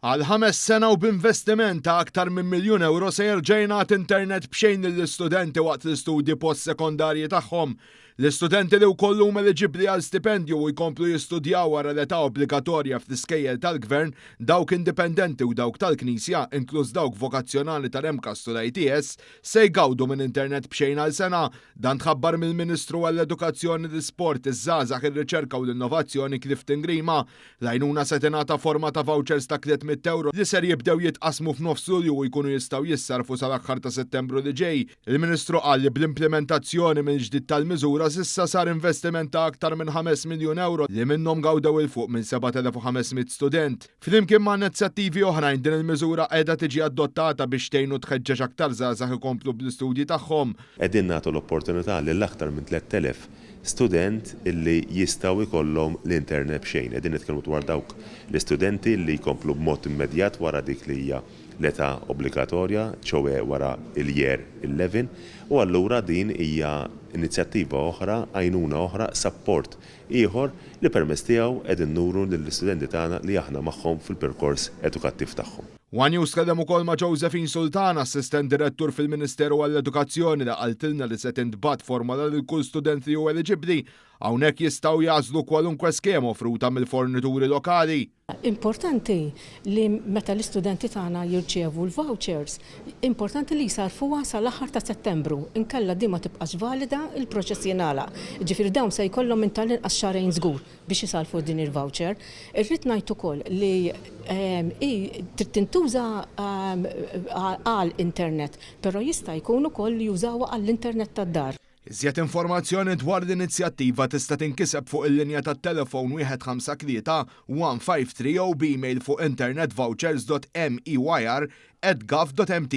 Għal ħames sena u b'investiment ta' aktar minn miljun ewro se jerġa' jingħata internet b'xejn lill-istudenti waqt l-istudji post-sekondarji tagħhom. L-istudenti li wkoll huma eliġibbli għal stipendju u jkomplu jistudjaw wara l-età obbligatorja fl-iskejjel tal-Gvern, dawk indipendenti u dawk tal-Knisja, inkluż dawk vokazzjonali tal-MCAST u l-ITS, se jgawdu minn internet b'xejn għal sena. Dan tħabbar mill-Ministru għall-Edukazzjoni, l-Isport, iż-Żgħażagħ, ir-Riċerka u l-Innovazzjoni Clifton Grima. L-għajnuna se tingħata forma ta' vouchers ta' 300 ewro li ser jibdew jitqassmu f'nofs Lulju u jkunu jistgħu jissarrfu sal-aħħar ta' Settembru li ġej. Il-Ministru qal li bl-implimentazzjoni mill-ġdid tal-miżura s'issa sar investiment ta' aktar minn 5 miljun ewro li minnhom gawdew 'il fuq minn 7,500 student. Flimkien ma' inizjattivi oħrajn din il-miżura qiegħda tiġi adottata biex tgħin u tħeġġeġ aktar żgħażagħ ikomplu bl-istudji tagħhom. Qegħdin nagħtu l-opportunità lil aktar minn 3,000 student illi jistgħu jkollhom l-internet b'xejn. Qegħdin nitkellmu dwar dawk l-istudenti li jkomplu b'mod immedjat wara dik li hija l-età obbligatorja, ċoe wara l-Year 11, u allura din hija inizjattiva oħra, għajnuna oħra, sapport ieħor li permezz tiegħu qegħdin nuru lill-istudenti tagħna li aħna magħhom fil-perkors edukattiv tagħhom. One News tkellem ukoll ma' Josephine Sultana, Assistent Direttur fil-Ministeru għall-Edukazzjoni li qaltilna li se tintbagħat formola lil kull student li hu eliġibbli. Hawnhekk jistgħu jagħżlu kwalunkwe skema offruta mill-fornituri lokali. Importanti li meta l-istudenti tagħna jirċievu l-vouchers, importanti li jsarrfuha sal-aħħar ta' Settembru, inkella din ma tibqax valida, il-proċess jingħalaq. Jiġifieri dawn se jkollhom minn tal-inqas xahrejn żgur. biex isarrfu din il-voucher. Irrid ngħid ukoll li hi trid tintuża għal internet, però jista' jkun ukoll li jużawha għall-internet tad-dar. Iżjed informazzjoni dwar l-inizjattiva tista' tinkiseb fuq il-linja tat-telefon 153 153 jew b'email fuq internetvouchers.meyr@gov.mt.